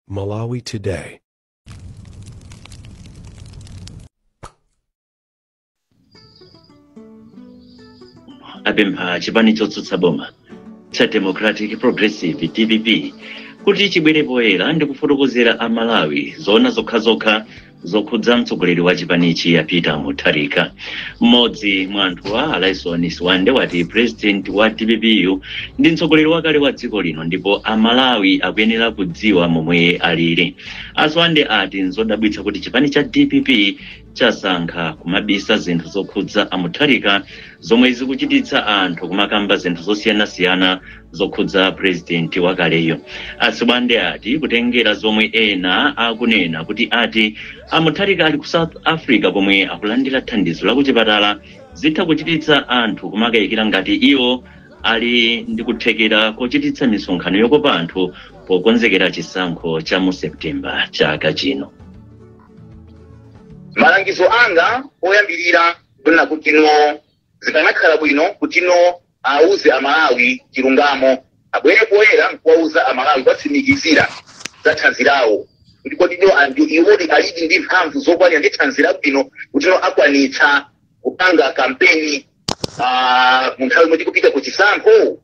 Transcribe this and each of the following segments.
Malawi Today. Apempha chipani chotsutsa boma cha Democratic Progressive, DPP, kuti chibwere poyera ndi kufotokozera a Malawi zoona zokhazokha zokhudza mtsogoleri wa chipanichi, a Peter Mutharika. Mmodzi mwa anthuwa, Alaison Siwande, wati president wa DPP ndi mtsogoleri wakale wa dziko lino ndipo a Malawi akuyenera kudziwa momwe alili. Asiwande ati nzodabwitsa kuti chipani cha DPP chasankha kumabisa zinthu zokhudza a Mutharika, zomwe zikuchititsa anthu kumakamba zinthu zosiyanasiyana zokhudza president wakaleyo. Asiwande ati kutengera zomwe ena akunena kuti ati a Mutharika ali ku South Africa komwe akulandira thandizo la kuchipatala, zitha kuchititsa anthu kumakayikira ngati iwo ali ndi kuthekera kochititsa misonkhano yokopa anthu pokonzekera chisankho cha mu Septemba chaka chino. Malangizo anga oyambirira kunena kuti no, zikanakhala bwino kuti no, auze Amalawi chilungamo, abwere poyera nkuwauza Amalawi, kwatsimikizira za thanzi lawo, kuti kodi no, anthu iwodi alidi ndi mphamvu zokwanira ndi thanzi labwino kuti no, akwanitsa kupanga kampeni mu nthawi imwe tikupita ku chisankho?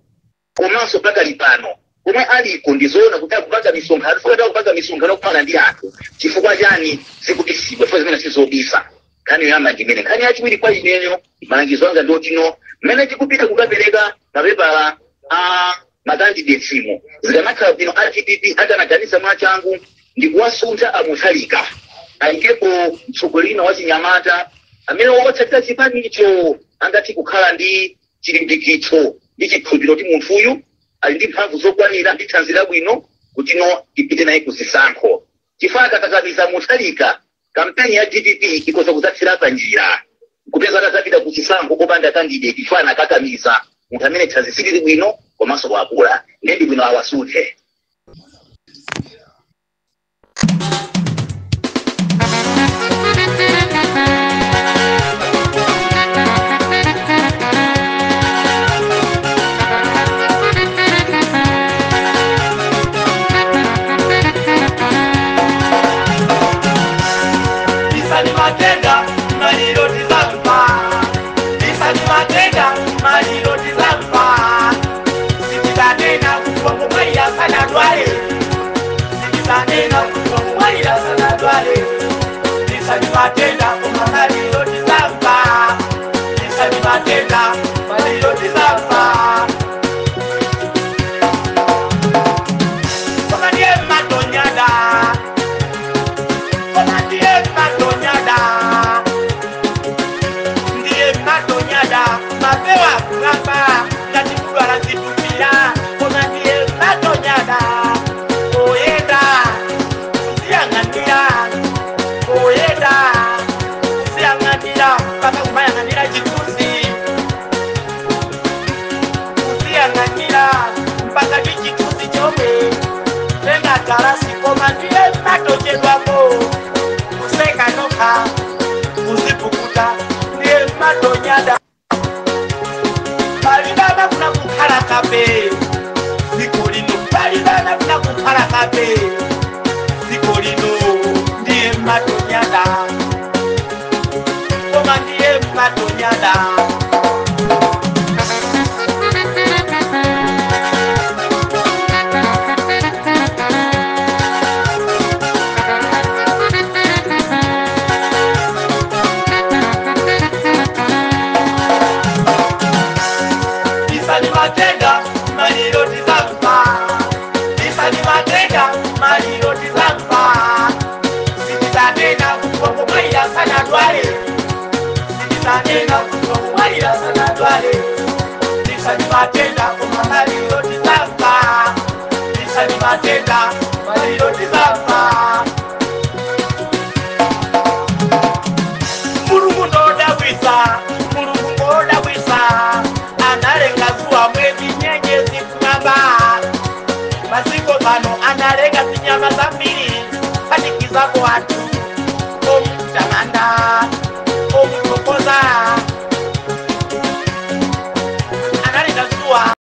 Komanso pakali pano komwe aliko, ndizoona kuti akupanga misonkhano, chifukwa akupanga misonkhano kukumana ndi anthu, chifukwa chani zikubisidwa? Chifukwa zimene sizobisa. Nkhani yoyamba ndimene. Nkhani yachiwiri, kwa ineyo malangizo anga ndiotino, mmene tikupita kukapereka mapepala a ma candidates mo, zikanakhala bwino a DPP akanaganiza mwachangu ndi kuwasuntha a Mutharika, ayikepo mtsogoleri wa chinyamata amene wotsatira chipanicho angati kukhala ndi chilimbikitso ndi chikhulupiriro kuti munthuyu ali ndi mphamvu zokwanira ndi thanzi labwino kuti no, tipite naye kuzisankho. Chifukwa akakakamiza Mutharika, kampeni ya DPP ikoza kudzathira pa njira, kupeza atadzapita ku chisankho kopanda candidate, chifukwa anakakamiza munthu amene thanzi silili bwino komanso wakula. Ndi bwino awasunthe. Isani matenda, maliro tizamva. Isani matenda, maliro tizamva. Sitizanena kukomwalira sanadwale. Sitizanena kukomwalira sanadwale. Isani matenda koma maliro tizamva. Isani matenda, maliro tizamva. Koma ndiye matonyada, koma ndiye matonyada, ndiye matonyada, mapewa kung'amba ngati kudwala zitupira. Koma ndiye matonyada, oyenda kuziyang'anira, oyenda kuziyang'anira paka kumayang'anira chithunzi, kuziyang'anira mpaka ndi chithunzi chomwe tenga galasi. Koma ndiye matochedwako kuseka nokha, kuzipukuta. Ndiye matonyada, palibana kuna kukhala kape dziko lino, palibana kuna kukhala kape dziko lino. Ndiye matonyada, koma ndiye matonyada. Isani matenda, maliro tizamva. Isani matenda, maliro tizamva. Sitizanena kukomwalira sanadwale. Sitizanena kukomwalira sanadwale. Isani matenda koma maliro tizamva. Isani matenda, maliro tizamva. Mulungu ndodabwisa, Mulungu ngodabwisa, analenga zuwa, mwezi, nyenyezi kumwamba. Maziko pano analenga zinyama zambiri, phatikizapo anthu.